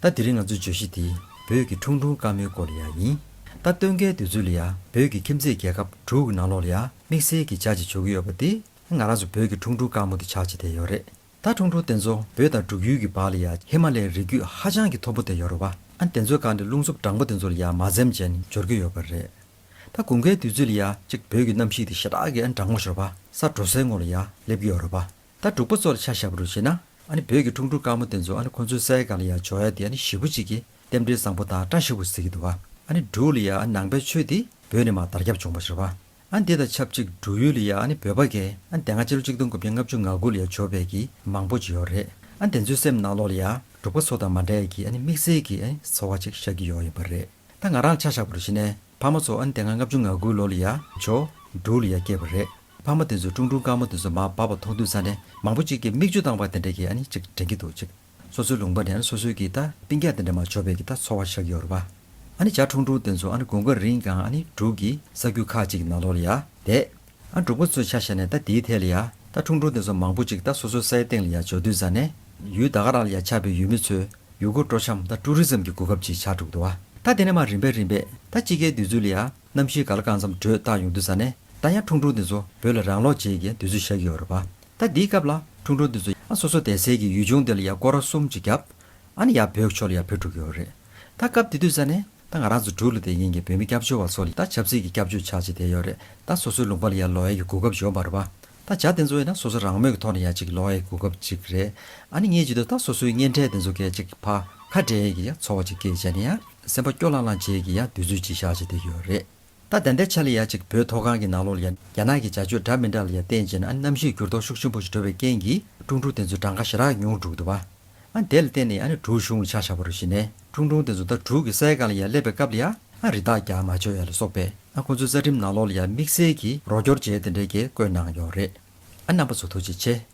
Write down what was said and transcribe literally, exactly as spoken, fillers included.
ད་དེ་རིང་ང་ཚོའི་བརྗོད་གཞི་དེ་བོད་ཀྱི་ཁྲུང་ཁྲུང་དཀར་མོའི་སྐོར་ལ་ཡ་ཡིན། ད་སྟོན་ཁའི་དུས་ཚོད་ལ་ཡ་བོད་ཀྱི་ཁྱིམ་མཚེས་རྒྱལ་ཁབ་འབྲུག་གི་ནང་ལོགས་ལ་ཡ་དམིགས་བསལ་གྱི་ཇ་ཅིག་བྱུག་གི་ཡོད་པ་དེ་ང་རང་ཚོ་བོད་ཀྱི་ཁྲུང་ཁྲུང་དཀར་མོ་དེ་ཆགས་བྱས་བསྡད་ཡོད་རེད། ད་ཁྲུང་ཁྲུང་དེ་ཚོ་བོད་དང་འབྲུག་ཡུལ་གྱི་བར་ལ་ཡ་ཧི་མ་ལའི་རི་རྒྱུད་ཧ་ཅང་གི་མཐོན་པོ་དེ་ཡོད་རེད་བ། ཨ་དེ་ཚོའི་སྒང་ནས་རླུང་འཚུབ་གྲང་མོ་དེ་ཚོ་ལ་ཡ་མ་འཛེམ་བྱས་ནས་འབྱོར་གྱི་ཡོད་པ་རེད། ད་དགུན་ཁའི་དུས་ཚོད་ལ་ཡ་གཅིག་བོད་ཀྱི་གནམ་གཤིས་དེ་ཞེ་དྲག་གི་ཨ་གྲང་མོ་ཞིག་རེད་བ། ས་དྲོ་སའི་ངོས་ལ་ཡ་སླེབས་ཀྱི་ཡོད་རེད་བ། ད་འབྲུག་པ་ཚོ་ལ་ཆ་བཞག་པ་རུ་བྱས་ན། ཨ་ནི་བོད་ཀྱི་ཁྲུང་ཁྲུང་དཀར་མོ་དེ་ཚོ་ཨ་ནི་ཁོ་ཚོའི་སའི་སྒང་ལ་ཡ་འབྱོར་ཡ་དེ་ཨ་ནི་ཞེ་པོ་ཅིག་གི་རྟེན་འབྲེལ་བཟང་པོ་དང་བཀྲ་ཤིས་པོ་ཟེར་གྱི་འདུག་བ། ཨ་ནི་འབྲུག་ལ་ཡ་ཨ་ནང་པའི་ཆོས་དེ་བོད་ནས་མར་དར་ཁྱབ་བྱུང་བ་ཞིག་རེད་བ། ཨ་ནི་དེ་དང་ཆབས་ཅིག་འབྲུག་ཡུལ་ལ་ཡ་ཨ་ནི་བོད་པ་གས་ཨ་ནི་དེ་སྔ་ཕྱི་ལོ་ཆིག་སྟོང་དགུ་བརྒྱ་ལྔ་བཅུ་ང་དགུ་ལ་ཡ་འབྱོར་བའི་གི་མང་པོ་ཅིག་ཡོད་རེད། ཨ་ནི་དེ་ཚོའི་སེམས་ནང་ལོགས་ལ་ཡ་འབྲུག་པ་ཚོ་དང་མ་འདྲ་བའི་གི་ཨ་ནི་དམིགས་བསལ་གྱི་ཨ་ནི་ཚོར་བ་ཅིག་ཤར་གྱི་ཡོད་ཡིན་པ་རེད། ད་ང་རང་ཆ་བཞག་པ་རུ་བྱས་ནས་ཕ་མ་ཚོ་ཨ་ནི་དེ་སྔ་ལྔ་བཅུ་ང་དགུ་ལོ་ལ་ཡ་ཇོ་འབྲུག་ལ་ཡ་སྐྱེས་པ་རེད། ཕ་མ་དེ་ཚོས་ཁྲུང་ཁྲུང་དཀར་མོ་དེ་ཚོ་མར་འབབ་པ་མཐོང་དུས་ཙ་ནས་མང་པོ་ཅིག་གིས་མིག་ཆུ་བཏང་བ་དེ་འདྲ་གི་ཨ་ནི་ཅིག་དྲན་གྱི་འདུག་ཅིག་སོ་སོའི་ལུང་པ་ནས་ཨ་ནི་སོ་སོའི་གི་ད་སྤུན་ཀྱག་དེ་འདྲ་མར་འབྱོར་བའི་གི་ད་ཚོར་བ་ཤར་གྱི་ཡོད་རེད་བ། ཨ་ནི་ཇ་ཁྲུང་ཁྲུང་དེ་ཚོ་ཨ་ནི་དགུན་ཁ་རིང་གང་ཨ་ནི་འབྲུག་གི་ས་ཁུལ་ཁག་ཅིག་གི་ནང་ལོགས་ལ་ཡ་བསྡད། ཨ་འབྲུག་པ་ཚོས་ཆ་བཞག་ནས་ད་དེའི་ཐད་ལ་ཡ་ད་ཁྲུང་ཁྲུང་དེ་ཚོ་མང་པོ་ཅིག་ད་སོ་སོའི་སའི་སྟེང་ལ་ཡ་འབྱོར་དུས་ཙ་ནས་ཡུལ་ད་ག་རང་ལ་ཡ་ཆགས་པའི་ཡུལ་མི་ཚོས་ཡུལ་སྐོར་སྤྲོ་འཆམ་ད་ཊུ་རི་ཛམ་གྱི་གོ་སྐབས་ཅིག་ཆགས་འགྲོ་གི་འདུག་བ། ད་དེ་ནས་མར་རིམ་པས་རིམ་པས་ད་དཔྱིད་ཀའི་དུས་ཚོད་ལ་ཡ་གནམ་གཤིས་ག་ལ་གང་འཚམ་དྲོད་བཏགས་ཡོང་དུས་ཙ་ནས་ད་ཡང་ཁྲུང་ཁྲུང་དེ་ཚོ་བོད་ལ་རང་ལོག་བྱེད་ཀྱི་དུས་ཚོད་ཤར་གྱི་ཡོད་རེད་བ། ད་འདིའི་སྐབས་ལ་ཁྲུང་ཁྲུང་དེ་ཚོ་ཡང་སོ་སོ་བསྡད་སའི་གི་ཡུལ་ལྗོངས་དེ་ལ་ཡ་སྐོར་ར་གསུམ་ཅིག་བརྒྱབ། ཨ་ནི་ཡར་བོད་ཕྱོགས་ལ་ཡར་བུད་འགྲོ་གི་ཡོད་རེད། ད་སྐབས་དེ་དུས་ཙ་ནས་ད་ང་རང་ཚོ་འབྲུག་ལ་བསྡད་མཁན་གྱི་བོད་མི་སྐྱབས་བཅོལ་བ་ཚོ་ལ་ད་ཆབ་སྲིད་ཀྱི་སྐྱབས་བཅོལ་ཆགས་བྱས་བསྡད་ཡོད་རེད། ད་སོ་སོའི་ལུང་པ་ལ་ཡར་ལོག་ཡ་གི་གོ་སྐབས་ཡོད་མ་རེད་བ། ད་ཇ་དེ་ཚོ་ཡིན་ན་སོ་སོ་རང་མོས་ཀྱི་ཐོག་ནས་ཡར་ཅིག་ལོག་ཡ་གི་གོ་སྐབས་ཅིག་རེད། ཨ་ནི་ངས་བྱེད་དུས་ད་སོ་སོའི་གཉེན་འཕྲད་དེ་ཚོ་གས་ཅིག་ཕར་ཁ་བྲལ་ཡ་གི་ཡ་ཚོར་བ་ཅིག་སྐྱེས་བྱས་ནས་ཡ་སེམས་པ་སྐྱོ་ལྷང་ལྷང་བྱེད་ཡ་གི་ཡ་དུས་ཚོད་ཅིག་ཤར་བྱས་བསྡད་ཀྱི་ཡོད་རེད། ད་ད་ལྟའི་ཆ་ལ་ཡ་ཅིག་བོད་མཐོ་སྒང་གི་ནང་ལོགས་ལ་ཡ་རྒྱ་ནག་གི་བྱ་སྤྱོད་འདྲ་མི་འདྲ་ལ་ཡ་བརྟེན་བྱས་ནས་ཨ་ནི་གནམ་གཤིས་འགྱུར་ལྡོག་ཤུགས་ཆེན་པོ་ཞིག་འགྲོ་བའི་རྐྱེན་གྱིས་ཁྲུང་ཁྲུང་དེ་ཚོའི་གྲངས་ཀ་ཞེ་དྲག་ཉུང་རུ་འགྲོ་གི་འདུག་བ། ཨ་དེ་ལ་བརྟེན་ནས་ཨ་ནི་འབྲུག་གཞུང་ལ་ཆ་བཞག་པ་རུ་བྱས་ནས་ཁྲུང་ཁྲུང་དེ་ཚོ་ད་འབྲུག་གི་སའི་སྒང་ལ་ཡ་སླེབས་པའི་སྐབས་ལ་ཡ་ཨ་རི་དྭགས་རྒྱག་མ་ཆོག་ཡ་ལ་སོགས་པའི་ཨ་ཁོང་ཚོའི་རྩ་ཁྲིམས་ནང་ལོགས་ལ་ཡ་དམིགས་བསལ་གྱི་རོགས་སྐྱོར་བྱས་དེ་འདྲའི་གི་བཀོད་གནང་ཡོད་རེད། ཨ་རྣམ་པ་ཚོ་ཐུགས་རྗེ་ཆེ།